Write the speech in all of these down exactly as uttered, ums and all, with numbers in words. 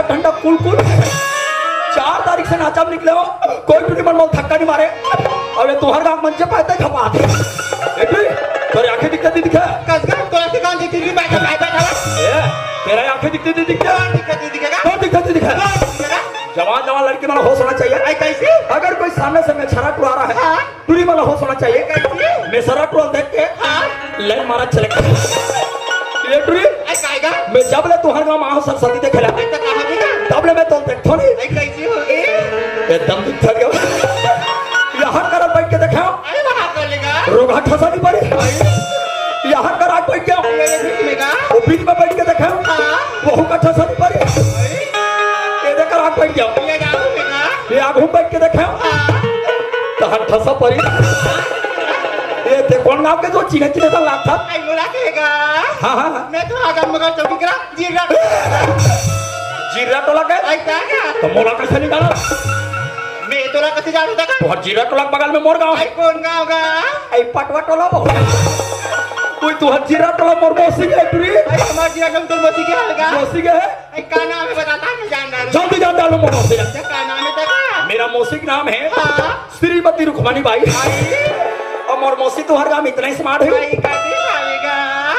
ठंडा कुल कुल। चार तारीख से नाचा म निकले हो, कोई टुरी मन मोला धक्का नहीं मारे। अबे तुंहर गांव मंचे पाए ते खपा दे। ए टुरी, तोर आंखें दिखथे नहीं दिखे? कस का? तोर आंखें कहां दिखथे नहीं दिखे? बैठा, बैठा, बैठा। ए, तोर आंखें दिखथे नहीं दिखे? कहां दिखथे नहीं दिखे का? कहां दिखथे नहीं दिखे? कहां दिखथे का? जवान जवान लड़की मन होश होना चाहिए। अई, कैसे? अगर कोई सामने से मेछरा टुरा रहा है, हाँ। टुरी मन होश होना चाहिए। कैसे? मेछरा टुरा देख के हाँ। लाइन मारा चले। ए टुरी, अई, कायगा? मैं जब ले तुंहर गांव आहों सरस्वती देखे ला, अई, तो कहां दिखा? तब ले मैं तोला देखथों नहीं। अई, कैसे हो? ए? एकदम दिखत गया। यहां करा बैठ के देखे हो। अई, वहां कर लेगा। रोगहा ठसा नहीं परी। अई। यहां करा बैठ गया। ये, ये बीच में का? वो बीच में बैठ के देखे हो। हाँ। वहू का ठसा नहीं परी। अई। ये देख करा बैठ गया। ये जाओ बेटा। ये आगू बैठ के देखे हो। हाँ। तहां ठसा परी। ये ते कोन गांव के जो चिन्हे चिन्हे सा लागथा? अई, मोला कहेगा। हाँ, हाँ, हाँ। मैं तो आगम मगर चौकी करा। जिर्रा। जिर्रा टोला के? अई, का का? तो मोला कैसे निकाला? मैं टोला कैसे जानूं तका? तुंहर जिर्रा टोला के बगल में मोर गांव। अई, कोन गांव गा? अई, पटवा टोला वो। कोई तुंहर जिर्रा टोला मोर मौसी के टुरी। अई, हमार जिर्रा टोला तोर मौसी के हलगा। मौसी के है? अई, का नाम है बताता मैं जान डालूं। जल्दी जान डालो मोर मौसी। अच्छा, का नाम है तका? मेरा मौसी का नाम है हाँ। श्रीमती रुक्मणी बाई। अई। अउ मोर मौसी तुंहर गांव इतना ही smart है। अई, का दिखावेगा?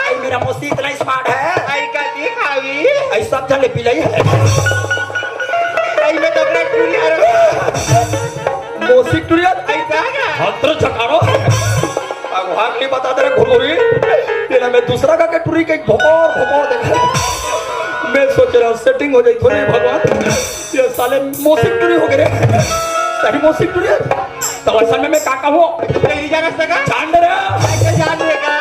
अई, मेरा मौसी इतना ही smart है। अई, का दिखावी? अई, सब झन ले पिलाई है। अई, मैं तो अपना टुरी हरंव। मौसी टुरी है? अई, का का? हत्र झकारो। अब हाथ नहीं बता दे रे घुघुरी। ये ना मैं दूसरा का के टुरी के भोकोर, भोकोर देख। मैं सोच रहा हूँ setting हो जाए थोड़ी भगवान। ये साले मौसी टुरी हो गए रे। सही मौसी टुरी है। तब अइसन में मैं का कहूं? तेरी जान सका? जान दे रे। अई, जान दे का?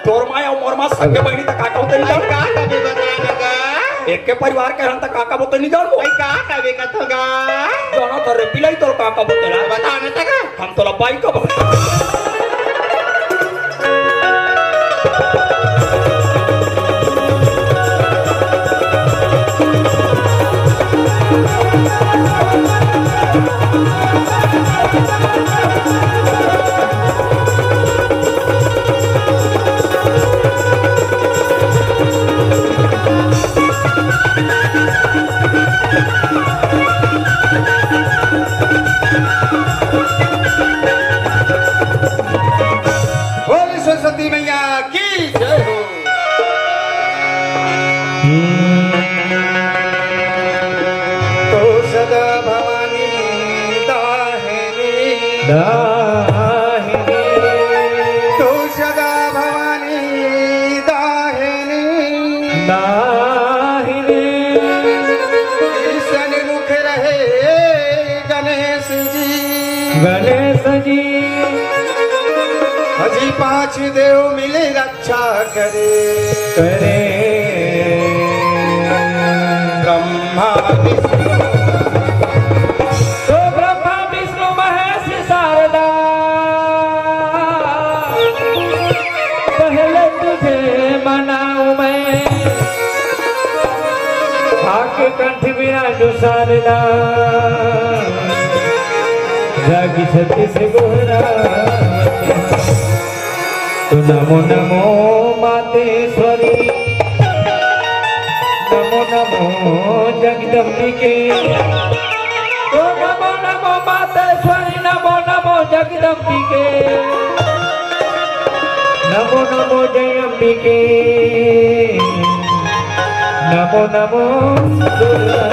तोर मां अउ मोर मां सगे बहिनी त का कहूं तेरी जान? अई, का कबे बता लगा? एक के परिवार के हन त का कहबो तेरी जान? अई, का कबे कथोगा? जानो तो रे पिलाई तोर का कहबो तेला? बता न सका? हम तोला बाई कहबो। बोल सरस्वती मैया की जय हो। तो सदा भवानी दाहिनी। दाहिनी। तो सदा भवानी दाहिनी। दाहिनी। सन्मुख रहे गणेश जी। गणेश जी। अजी पांच देव मिले रक्षा करे। करे। ब्रह्मा विष्णु। तो ब्रह्मा विष्णु महेश शारदा, पहले तुझे मनाऊं मैं। आके कंठ विराजो शारदा, जागी छत्तीस गोहरा। तो नमो नमो मातेश्वरी, नमो नमो जगदम्बिके। तो नमो नमो मातेश्वरी, नमो नमो जगदम्बिके। नमो नमो जय अम्बिके। नमो नमो दुर्गा।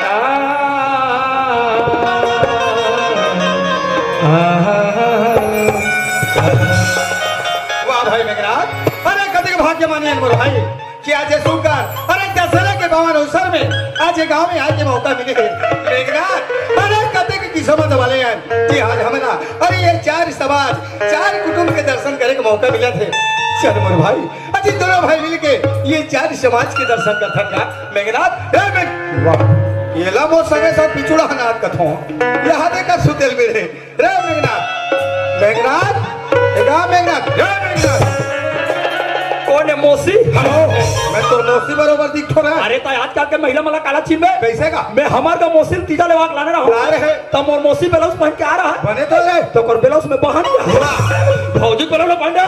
आ, आ, आ, आ। वाह भाई मेघनाथ, अरे कतिक भाग्यमानी हन मोर भाई कि आज ये सुंदर, अरे दशहरा के पावन अवसर में आज ये गांव में आए के मौका मिले हे। मेघनाथ, अरे कतिक किस्मत वाले हन कि आज हमला, अरे ये चार समाज, चार कुटुंब के दर्शन करे के मौका मिलत हे। चल मोर भाई, अजी दोनों भाई मिलके ये चार समाज के दर्शन करथन ना। मेघनाथ, ए मेघ-, वाह, ये ला मोर संगे सब पिछुड़ा नाथ कथों। यहाँ देखा सुतेल मेरे। रे मेघनाथ, मेघनाथ, ए गा मेघनाथ, रे मेघनाथ। अरे मौसी। हेलो, मैं तो मौसी बरोबर दिखथो ना। अरे त आजकल के महिला मन ला काला चिन्हबे? कइसे का? मैं हमर का मौसी तीजा लेवा के लाने रहूं। ला रहे। त मोर मौसी ब्लाउज पहन के आ रहा है। बने तो रे। त ओकर ब्लाउज में बहा नहीं है। वाह। भौजी ब्लाउज पहन रहा।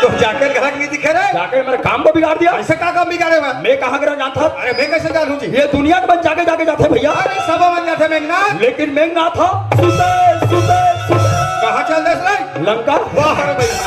तो जाके घर के नहीं दिखे रे। जाके मेरे काम को बिगाड़ दिया। ऐसे का काम बिगाड़े मैं? मैं कहाँ के रहूं जानत हस? अरे मैं कैसे जानूं जी? ये दुनिया के मन जाके जाके जाथे भैया। अरे सब मन जाथे मेघनाथ। लेकिन मेघनाथ ह सुते सुते सुते कहाँ चल देस रे? लंका। वाह रे भैया।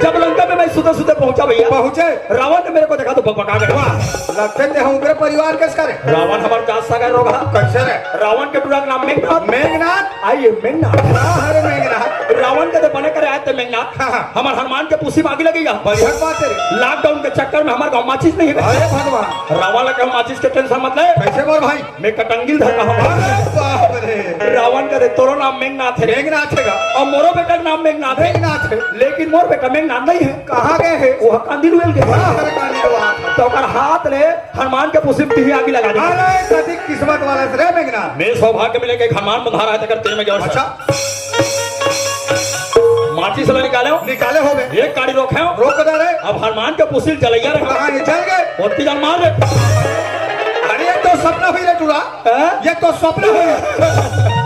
जब लंका में मैं सुते सुते पहुंचा भैया, पहुंचे। रावण ने मेरे को देखा तो बकबका गया। वाह, लगथे ते हम उग्र परिवार के हरे। रावण हमर जात सगा रोगहा। कैसे रे? रावण के टूरा के नाम मेघनाथ। मेघनाथ? आइए मेघनाथ। वाह रे मेघनाथ। रावण के तो बने करे आए ते मेघनाथ। हाँ, हाँ। हमर हनुमान के पूछी में आगी लगी है। बढ़िया बात है रे। लॉकडाउन के चक्कर में हमर गाँव माचिस नहीं है। अरे भगवान। रावण ला कहे माचिस के टेंशन मत ले। कैसे मोर भाई? मैं कटंगी ल धर कहा हूँ। अरे बाप रे। रावण कथे तोरो नाम मेघनाथ है रे। मेघनाथ है का? अउ मोरो बेटा के नाम मेघनाथ है। मेघनाथ है। लेकिन मोर बेटा मेघनाथ नहीं है। कहाँ गए है? वो कांदी लुएल गए। वाह रे कांदी लुआ। त ओकर हाथ ले हनुमान के पूछी में तिही आगी लगा दी। अरे कति किस्मत वाला से रे मेघनाथ। मैं सौभाग्य मिले के हनुमान बंधारा है तकर तेरे में गया। अच्छा। माचिस ला निकाले हो। निकाले हो बे। एक गाड़ी रोके हो। रोक दे रे। अब हनुमान के पूछी ल जलैया रहे। कहाँ ये जल गए? ओती जल मार रे। अरे ये तो सपना हुई रे टूरा। हैं? ये तो सपना हुई।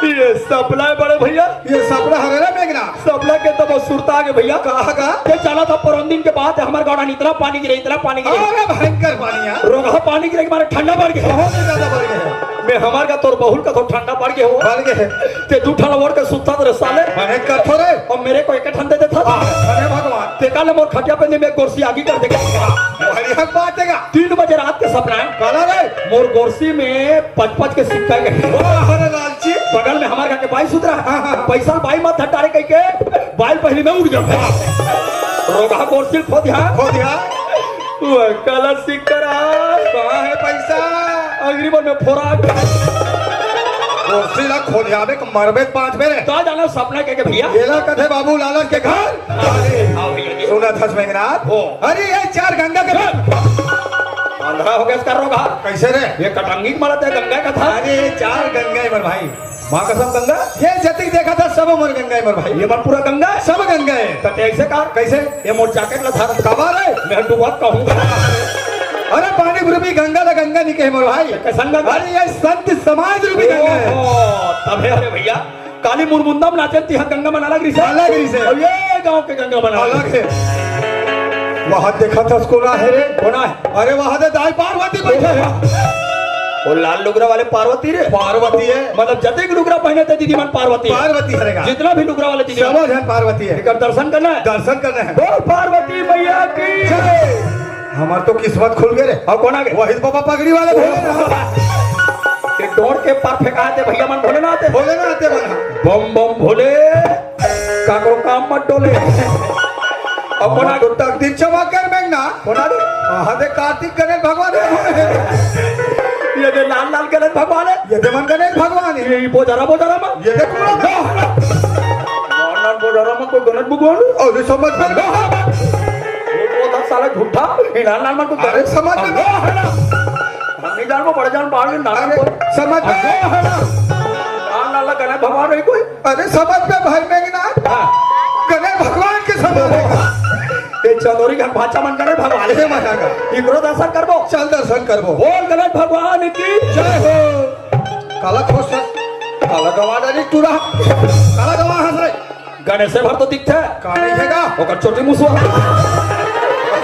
ये सपना है बड़े भैया। ये सपना हरे रे मेघनाथ। सपना के तो बहुत सुरता आगे भैया। कहाँ का? ये चला था परम दिन के बाद हमारे गाँव में इतना पानी गिरे, इतना पानी गिरे। अरे भयंकर पानी यार। रोगहा पानी गिरे के मारे ठंडा बढ़ गया। बहुत ही ज्यादा बढ़ गया। मैं हमार का तोर बहुल का तो ठंडा बढ़ गया हो। बढ़ गया। ते दू ठन ओढ़ के सुता रे साले। मने कर थोड़े। अउ मेरे को एक ठन दे देता। अरे भगवान। ते काले मोर खटिया पे नहीं मैं गोरसी आगी कर देगा। बढ़िया बात है का? तीन बजे रात के सपना है। काला रे। मोर गोरसी में पच पच के सिक्का के। वाह रे लालची। बगल में हमार घर के बाई सुत रहा। हाँ, हाँ, हाँ। पैसा बाई मत हटारे कह के बाई पहली में उठ गया। रोगहा गोरसी ल खो दिया। खो दिया। वो काला सिक्का रहा। कहाँ है पैसा? अग्रिमन में फोरा। गोरसी ला खो दिया बे, मरबे पाँच बेर। का जाना सपना के, के भैया? येला कथे बाबू लालन के घर। अरे, आओ भैया जी। सुनत हस मेघनाथ? हो। अरे, ये चार गंगा के अंधा हो गया इसका रोगहा। कैसे रे? ये कटंगी के मारत है गंगा कथा। अरे, ये चार गंगा है मोर भाई। माँ कसम गंगा? ये जतिक देखा था सब मोर गंगा है मोर भाई। ये मोर पूरा गंगा है? सब गंगा है। तो कैसे का? कैसे? ये मोर जैकेट ला धारत। काबर है? मैं डुबत कहूँ। अरे, पानी रूपी गंगा ला गंगा नहीं कहे मोर भाई। कैसन गंगा? अरे, ये संत समाज रूपी गंगा है। ओहो, तबे अरे भैया। काली मुरमुंदा में नाचे तिहा गंगा मन अलग रिहिसे। अलग रिहिसे। अउ ये गांव के गंगा मन अलग। अलग है। वहां देखत हस कोना है रे? कोना है? अरे वहां दे दाई पार्वती बैठे है। वो लाल लुगरा वाले पार्वती रे। पार्वती है। मतलब जतेक लुगरा पहने थे दीदी मन पार्वती है। पार्वती है रे का? जितना भी लुगरा वाले दीदी मन। सब झन पार्वती है। एकर दर्शन करना है। दर्शन करना है। बोल पार्वती मैया की। जय। हमार तो किस्मत खुल गए रे। अउ कोन आगे? वही बाबा पगड़ी वाले भोलेनाथ। ये डोर के पार फेंकाए थे भैया मन भोलेनाथ है। भोलेनाथ है बना। बम बम भोले, काकरो काम मत डोले। अउ कोन आगे? तो तकदीर चमक कर मेघना। कोन आगे? हाँ दे कार्तिक गणेश भगवान है। ये दे लाल लाल गणेश भगवान है। ये दे मन गणेश भगवान है। ये बोजरा बोजरा मन। ये दे पूरा। लाल लाल बोजरा मन कोई गणेश भगवान है। अरे समझ में। ये बोल साला झूठा। ये लाल लाल मन को अरे समझ में। हम नहीं जान वो बड़े जान बाहर के नाम अरे, पर। समझ में। हाँ, हाँ, हाँ। लाल लाल गणेश भगवान नहीं कोई। अरे समझ में भाई मेघनाथ। हाँ। गणेश भगवान के समझ में। ये चंदोरी का भाचा मन गणेश भगवान। हे मजा का। इकरो दर्शन करबो। चल दर्शन करबो। बोल गणेश भगवान की। जय हो। काला खोस है। काला गवा डाली टूरा। काला गवा हंस रहे। गणेश से भर तो दिखथे। का नहीं है का? ओकर चोटी मुसवा।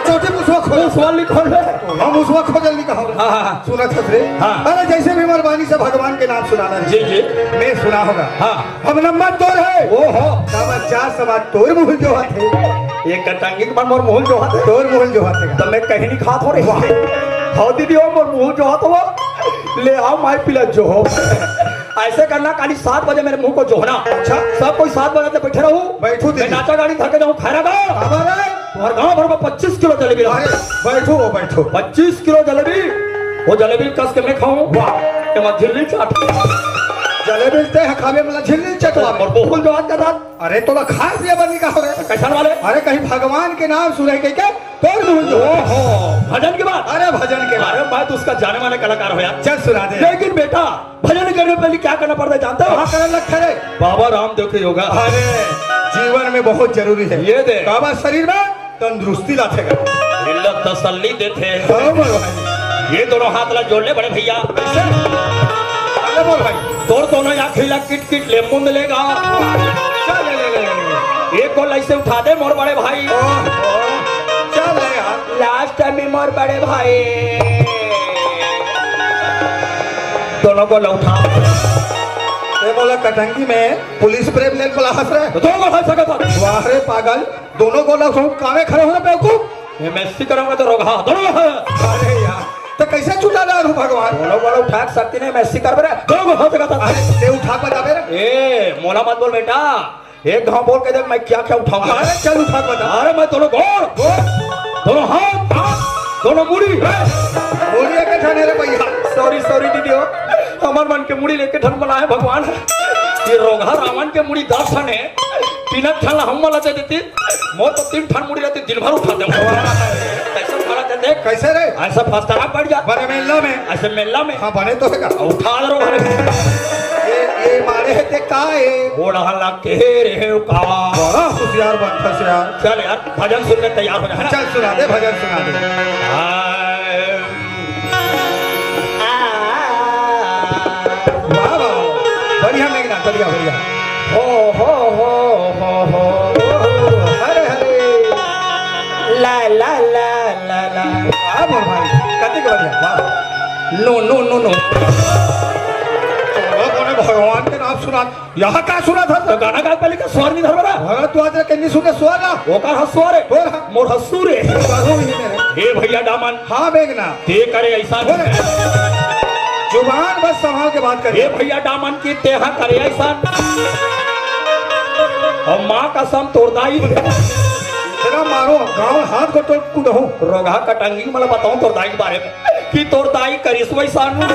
चोटी मुसवा खोल। मुसवा लिखल है। हम मुसवा खोजल नहीं कहा। हाँ, हाँ, हाँ। सुनत हस रे। हाँ। अरे जैसे भी मेहरबानी से भगवान के नाम सुनाना है। जी, जी। मैं सुना होगा। हाँ। हम नंबर तोर है। ओ हो। तब चार सवा तोर मुहल जो हाथ है। ये कटांगी के मन मोर मुहल जो हाथ है। तोर मुहल जो हाथ है। तब मैं कहीं नहीं खात हो रही। वाह। हो दीदी हो मोर मुहल जो हाथ हो। ले आओ माई पिला जो हो। ऐसे करना, काली सात बजे मेरे मुंह को जोहना। अच्छा। सब कोई सात बजे तक बैठे रहू। बैठू मैं दीदी। नाचा गाड़ी धर के जाऊँ खैरा गाँव। हमारा और गाँव भर में पच्चीस किलो जलेबी लाऊं। अरे, बैठो वो, बैठो। पच्चीस किलो जलेबी, वो जलेबी कस के मैं खाऊं। वाह। ये मत झिल्ली चाट। जलेबी ते है खावे मतलब झिल्ली चटवा। और बोहुल जो आज का साथ। अरे, तो ना खाए पिए बनी का हो रहे। कैसन वाले? अरे, कहीं भगवान के नाम सुने के क्या? तोर मुंह जो। ओहो, भजन के बाद? अरे, भजन के बाद। अरे, मैं तो उसका जाने माने कलाकार हो यार। चल सुना दे। लेकिन बेटा, भजन करने पहले क्या करना पड़ता है जानते हो? कहाँ करने लगता है? बाबा रामदेव के योगा। अरे, जीवन में बहुत जरूरी है। ये दे। बाबा शरीर में तंदुरुस्ती लाथे गा। दिल ला तसल्ली देथे। हाँ, मोर भाई। ये दोनों हाथ ला जोड़ ले बड़े भैया। कैसे? अरे मोर भाई। तोर दोनों आँखी ला किट किट ले मुंद लेगा। चल ले, ले, ले, ले। एक गोल ऐसे उठा दे मोर बड़े भाई। ओह, ओह। चल ले यार। लास्ट टाइम भी मोर बड़े भाई। दोनों गोल ला उठा। ये बोला कटंगी में पुलिस प्रेम ले बोला हंस रहे। तो दोनों हंस सकत हस। वाह रे पागल। दोनों गोल ला उठाऊं, कावे खड़े हो ना बेवकूफ? ये मैं ऐसी करूंगा तो रोगहा, दोनों गोल। अरे यार, तो कैसे छुटा डालूं भगवान? दोनों गोल ला उठा सकती नहीं, मैं ऐसी कर बेरा, दोनों गोल हो सकता। अरे, ते उठा के बता बेरा। ए, मोला मत बोल बेटा, एक घाव बोल के देख, मैं क्या क्या उठाऊंगा। अरे, चल उठा के बता। अरे, मैं दोनों गोल, गोल। दोनों हाथ, हाथ, दोनों मुड़ी। मुड़ी एक ठन हे रे भैया। सॉरी, सॉरी दीदी हो, हमर मन के मुड़ी ले एक ठन बनाए भगवान। ये रोगहा रावण के मुड़ी दस ठन हे, तीन ठन ला हम वाला दे देती। मोर तो तीन ठन मुड़ी रहती, दिन भर उठाते हो। कैसे उठा लेते देख। कैसे रे? ऐसा फस्तारा पड़ जा। बड़े मेला में। ऐसे मेला में। हाँ, बने तो हे का। उठा दे रोगहा। ये, ये मारे हे ते का हे? ओढ़ा ला के रे का। बड़ा होशियार बनता से यार। चल यार, भजन सुन के तैयार हो जा, है ना? चल सुना दे, भजन सुना दे। हाय। वाह, वाह, वाह। बढ़िया मेघनाथ, बढ़िया, बढ़िया। हो, हो, हो, हो, हो। हरे, हरे। ला, ला, ला, ला, ला। वाह, मोर भाई, कतिक बढ़िया, वाह। नो, नो, नो, नो। चलो, तूने भगवान के नाम सुना। यहाँ का सुना था? तो गाना गा पहले का स्वर नहीं धर रहा। अरे तू आज के नहीं सुने स्वर ना। ओकर ह स्वर हे। बोल हाँ। मोर ह सुर हे। कहो ही मेरे। हे भैया डामन। हाँ, मेघना। ते करे ऐसा। बोल। जुबान बस संभाल के बात कर। हे भैया डामन की तेहा करे ऐसा। और माँ कसम तोर दाई। तेरा मारो गाँव हाथ को तो कूदहूँ। रोगहा कटंगी मला बताऊँ तोर दाई के बारे में। कि तोर दाई करिस वैसन।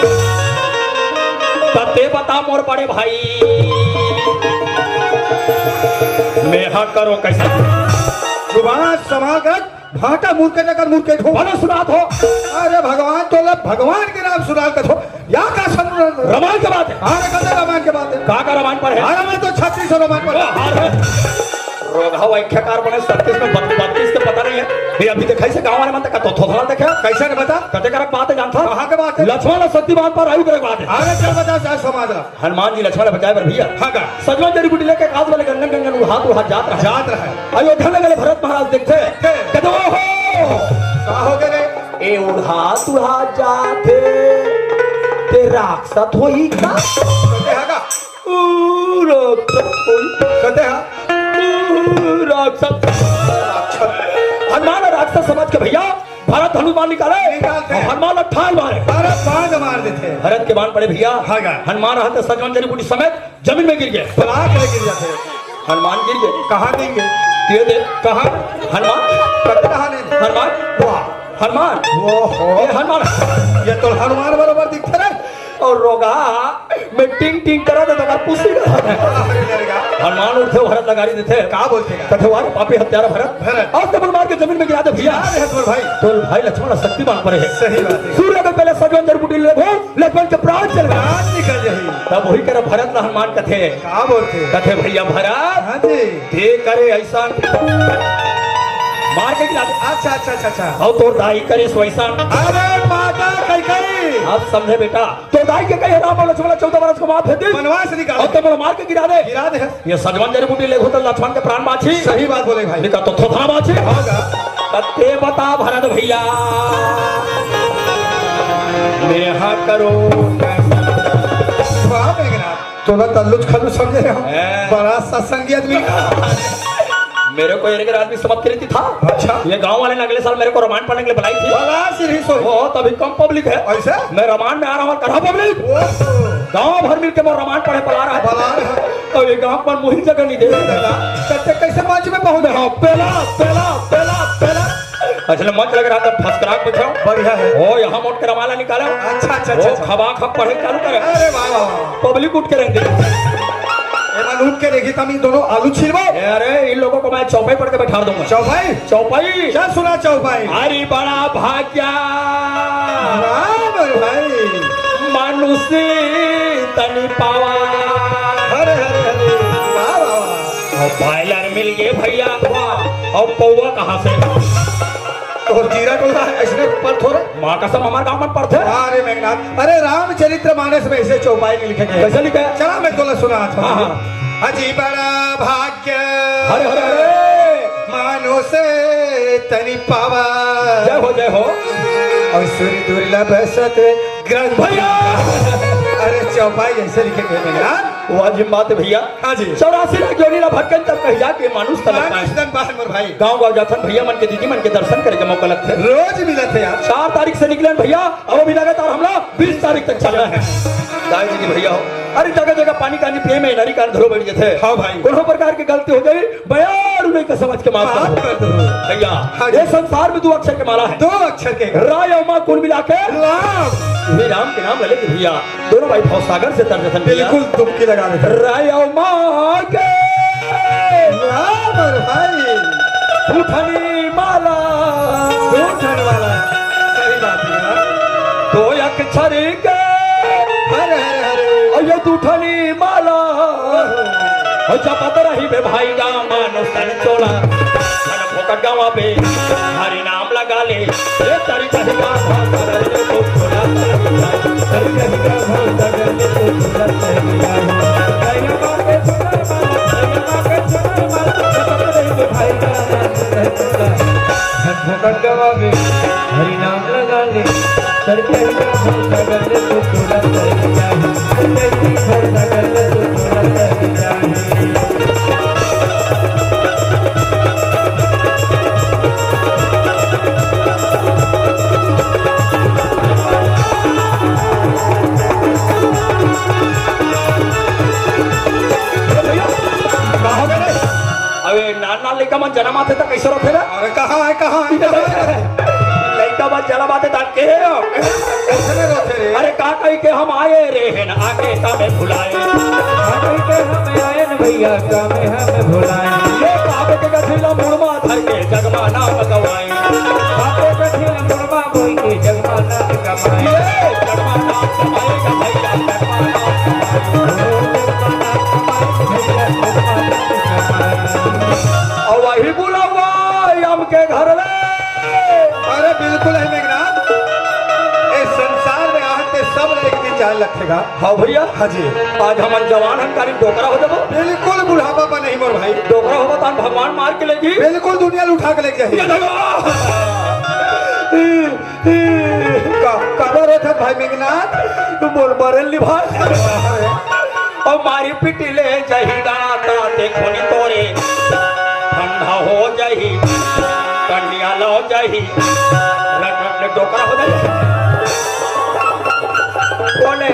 त ते बता मोर बड़े भाई, मेहा करो कैसे? जुबान संभाल कर, भाटा मुड़ के जाकर मुड़ के ढो। बोलो सुनात हो। अरे भगवान, तो लब भगवान के नाम सुनाल कथो। या का सुन रमान के बात हे। अरे कते रमान के बात हे? का का रमान पर हे? अरे मैं तो छत्तीस रमान पर। अरे। रोगहा व्याख्याकार बने छत्तीस में बत-, बत्तीस के पता नहीं हे। ये अभी देखा इसे गाँव वाले मन तक का तो थोथला देखा। कैसे ने बता? कते करक बात हे जानता? कहाँ के बात हे? लक्ष्मण शक्तिमान पर आयु करक बात हे। अरे चल बता, चल समाज ला। हनुमान जी लक्ष्मण बचाए बर भैया। हाँ का? सजवन जड़ी बूटी लेके काज वाले गंगन गंगन उड़ात उड़ात जात रहा। जात रहा। अयोध्या में गए भरत महाराज देखते। देखते। कहते, "ओहो!" का हो गए रे? ए उड़ात उड़ात जात हे। ते राक्षस होही का? कहते हैं का? ऊ राक्षस होही। कहते हैं? ऊ राक्षस। राक्षस। हनुमान राक्षस समझ के भैया भरत हनुमान निकाले। निकालते हैं। हनुमान ठाल मारे। अरे बाण मार देते हैं। भरत के बाण पड़े भैया। हाँ का? हनुमान रहते सजवन जड़ी बूटी समेत जमीन में गिर गए। पलाख में गिर जाते हैं। हनुमान गिर गए। कहाँ गिर गए? ये देख। कहाँ? हनुमान। कहाँ नहीं? हनुमान। वाह। हनुमान। ओहो। ये हनुमान। ये तो हनुमान बराबर दिखते रहे। और रोगहा में टिंग टिंग करा देता कर पुसी करा। अरे, अरे, अरे। हनुमान उठते भरत लगारी देते। का बोलते हैं? कथे, "वाह रे पापी हत्यारा भरत।" भरत। आज तो मन मार के जमीन में गिरा दे भैया। अरे, हनुमान भाई। तो भाई लक्ष्मण शक्तिमान पड़े हे। सही बात हे। सूर्य के पहले सजवन जड़ी बूटी ले भो, लक्ष्मण के प्राण चल गए। प्राण निकल जाही। तब वही करे भरत ला हनुमान कथे। का बोलते? कथे भैया भरत। हाँ जी। ते करे ऐसा। मार के गिरा दे। अच्छा, अच्छा, अच्छा, अच्छा। और तोर दाई करिस वैसा। अरे माता कैकई। अब समझे बेटा, तोर दाई के कहे राम और लक्ष्मण चौदह बरस को मार फेंक दे। वनवास निकाल। और ते मोला मार के गिरा दे। गिरा दे। ये सजवन जड़ी बूटी लेगो त लक्ष्मण के प्राण बाँचही। सही बात बोले भाई। निका तो थोथना बाँचही। होगा। त ते बता भरत भैया, मेहा करो। वाह मेघनाथ, तोला तल्लुच खल्लुच समझे रहे हो। हैं। बड़ा सत्संगी आदमी। मेरे को एक आदमी समझ के रहती था। अच्छा। ये गांव वाले ने अगले साल मेरे को रामायण पढ़ने के लिए बुलाई थी। भला सिरही सोई। वो तभी कम पब्लिक है। ऐसा? मैं रामायण में आ रहा हूँ, कहाँ पब्लिक? वो तो गांव भर मिलके मैं रामायण पढ़े पला रहा है। पला रहा है। तो ये गांव पर मुही जगह नहीं दे। नहीं लगा। कैसे, कैसे मंच में पहुंच गए? हाँ, पहला, पहला, पहला, पहला। अच्छा, मंच लग रहा था, फर्स्ट क्लास बैठा हूँ। बढ़िया है। ओ, यहाँ मोट के रमाला निकाला। अच्छा, अच्छा, अच्छा, वो अच्छा। खबा खब पढ़े चालू करे। अरे वाह, वाह, वाह। पब्लिक उठ के रहती। एमन उठ के देखी, तम इन दोनों आलू छीलबो। अरे, इन लोगों को मैं चौपाई पढ़ के बैठा दूंगा। चौपाई? चौपाई। क्या सुना चौपाई? हरि बड़ा भाग्या। वाह मेरे भाई। मानुष तनी पावा। हरे, हरे, हरे। वाह, वाह, वाह। अउ बॉयलर मिल गे भइया। वाह। अउ पौवा कहाँ से? तोर जीरा टोला अइसने परथे रे। माँ कसम, हमर गाँव म परथे। अरे मेघनाथ, अरे रामचरित मानस में अइसे चौपाई नइ लिखे गे। कइसे लिखे? चला मैं तोला सुनात हँव। हाँ, हाँ। अजी बड़ा भाग्य हरे, हरे, हरे। मानुष तन पावा। जय हो, जय हो। अउ सुर दुर्लभ सत ग्रंथ। भइया। अरे चौपाई अइसे लिखे गे मेघनाथ। वाह जी बात हे भइया। हाँ जी। चौरासी लाख योनि ला भटकन तब कहि जाके मानुष तन पाए। मानुष तन पाए मोर भाई। गाँव गाँव जाथन भइया मन के, दीदी मन के दर्शन करे के मौका लगथे। रोज मिलत हे यार। चार तारीख से निकलेन भइया, अउ अभी लगातार हमला बीस तारीख तक चलना हे। दाई जी भइया हो, अरे जगह जगह पानी कानी पिए में नरी कान धरो बैठ जाथे। हाँ भाई। कोनो प्रकार के गलती हो जाही, बयार उन्हीं का समझ के माफ कर दो। माफ कर दो। भइया, हाँ जी। ये संसार में दो अक्षर के माला हे। दो अक्षर के। रा अउ मा कुल मिला के राम। ये राम के नाम ले लेके भइया दोनों भाई भवसागर से तर जथन भइया। बिल्कुल डुबकी लगा देथे। रा अउ मा के। वाह मोर भाई। दू ठनी माला। दू ठन वाला। सही बात हे यार। दो अक्षर के। हरे, हरे, हरे। अउ ये दू ठनी माला। ओहो। अउ जपत रहिबे भाई राम मानुष तन चोला। मन फोकट गवाबे। हरि नाम लगा ले। ये तारी कही का भाव सागर ले तो चोला। तारी कही का भाव सागर ले तो चोला। हरि नाम लगा ले, सर पे ही नाम लगा ले, तो तुरंत चल जाए, सर पे ही भरोसा कर ले, तो तुरंत चल जाए। अबे नान नान लइका मन जनम आथे त कइसे रोथे रे? अरे कहाँ हे, कहाँ हे, कहाँ हे? लइका मन जनम आथे त के हे हो? कइसे नहीं रोथे रे? अरे का कही के हम आए रे हेन, आके का में भुलाए। का कही के हम आए न भइया, का में हम भुलाए। ये बाप के गठरी ला मुड़मा धर के जगमा नाम गवाए। बाप के गठरी ला मुड़मा बोई के जगमा नाम कमाए। ये जगमा नाम कमाएगा भइया, जगमा नाम कमाए। अउ वही बुलावा आम के घर ले। अरे बिल्कुल हे मेघनाथ, ए संसार में आहन ते सब ले एक दिन जाए लगथे गा। हाँ भइया। हाँ जी। आज हमन जवान हन, काली डोकरा हो जाबो। बिल्कुल बुढ़ापा पर नहीं मोर भाई। डोकरा होबो त भगवान मार के लेगी। बिल्कुल दुनिया ल उठा के लेके जाही। ये देखो। का, काबर रोथस भाई मेघनाथ? मोर मरे ल नी भाई। अउ मारी पीटी ले जाही दाता, देखो नी तोरे ठंडा हो जाही, कंडिया लो जाही, रट रट ले डोकरा हो जाही। कोने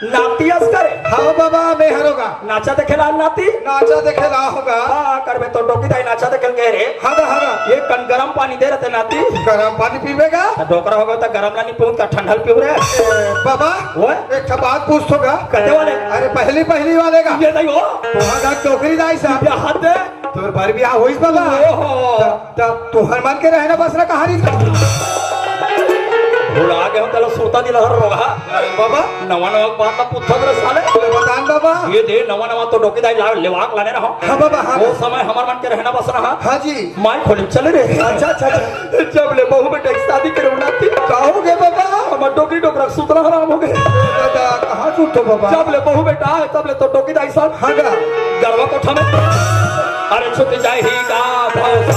नाती अस करे? हाँ बाबा, मैं हरों गा। नाचा देखे ला नाती? नाचा देखे ला होगा। हाँ, करबे तो डोकी दाई नाचा देखे ल गे रे। हाँ गा, हाँ गा। ये कन गरम पानी दे रथे नाती। गरम पानी पीबे गा? त डोकरा होगा त गरम ला नी पीऊँ त ठंडा ल पीऊँ रे। ए, बाबा, ओए? एक ठा बात पूछथों गा। कते वाले? अरे पहली पहली वाले गा। ये नहीं हो। वहाँ गा डोकरी दाई साहब। ये हाथ दे। तोर बर बिहाव होइस बाबा। ओहो। त, त तुहर मन के रहना बसना कहाँ रहिस? भुला गे हों तेला सुरता दिला हर रोगहा। अरे बाबा। नवा नवा बात ला पूछत रे साले। अरे बतान बाबा। ये दे नवा नवा तो डोकी दाई ला, लेवाक लाने रहो। हाँ बाबा, हाँ। वो समय हमर मन के रहना बसना हा। हाँ जी। माई खोली चले रे। अच्छा, अच्छा, अच्छा। जब ले बहू बेटा की शादी करे बनाती। का हो गे बाबा? हमर डोकरी डोकरा सुतना हराम हो गे। दादा, कहाँ सुतो बाबा? जब ले बहू बेटा हे, तब ले तो डोकी दाई साहब। हाँ गा। गरवा कोठा में। अरे छुट जाही का भरोसा।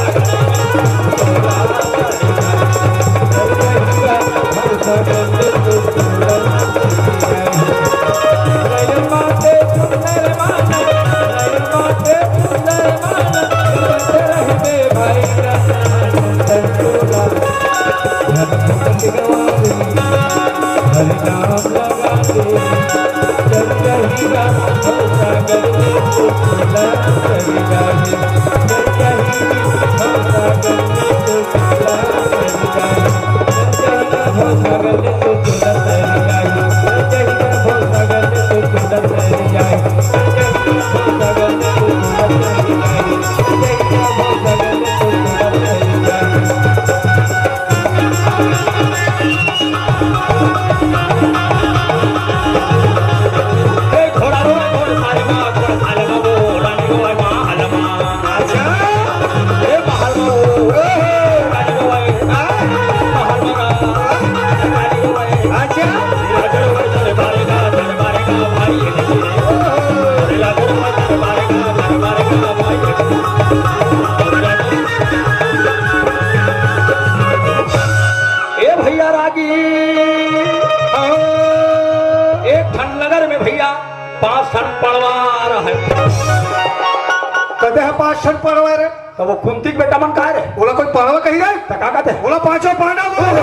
अच्छा। ए भैया रागी, एक ठन नगर में भैया पांच ठन पड़वा रहे। कते हे पांच ठन पड़वा रे? त वो कुंती के बेटा मन काय रे? ओला कोई पड़वा कही रे? त का कथे? ओला पांचों पांडव बोल।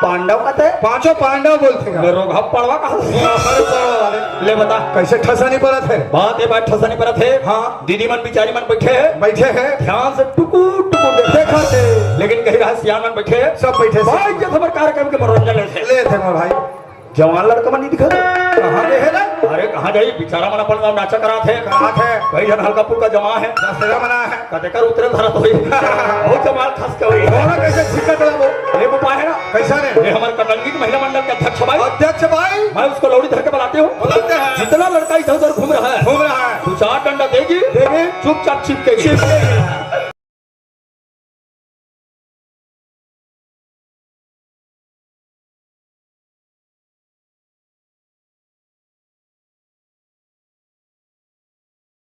पांडव कथे? पांचों पांडव बोलथे का? मैं रोगहा पड़वा कहा। अरे पड़वा वाले। ले बता। कैसे ठसा नहीं पड़त हे? बात ये बात ठसा नहीं पड़त हे। हाँ। दीदी मन बिचारी मन बैठे हे। बैठे हे। ध्यान से टुकुर टुकुर देखे। देखत हे। लेकिन कही रहा सियान मन बैठे हे। सब बैठे हे। भाई जब हमर कार्यक्रम के मनोरंजन लेथे। लेथे मोर भाई। जवान लड़का मन नहीं दिखत। कहाँ गए हे रे? अरे कहाँ जाही, बिचारा मन अपन गाँव नाचा करात हे। करात हे। कई झन हल्का फुल्का जमा हे। दशहरा मना हे। कतेकर उतरे धरत होही। बहुत जमाल खस के होही। मोला कैसे छिक्का चलाबो? एक उपाय हे ना। कैसा रे? ये हमर कटंगी के महिला मंडल के अध्यक्ष भाई। अध्यक्ष भाई। मैं उसको लौड़ी धर के बुलाते हूँ। बुलाते हैं। जितना लड़का इधर उधर घूम रहा है, घूम रहा है। दो चार डंडा देगी, देगी। चुपचाप चिपकेगी। चिपकेगी।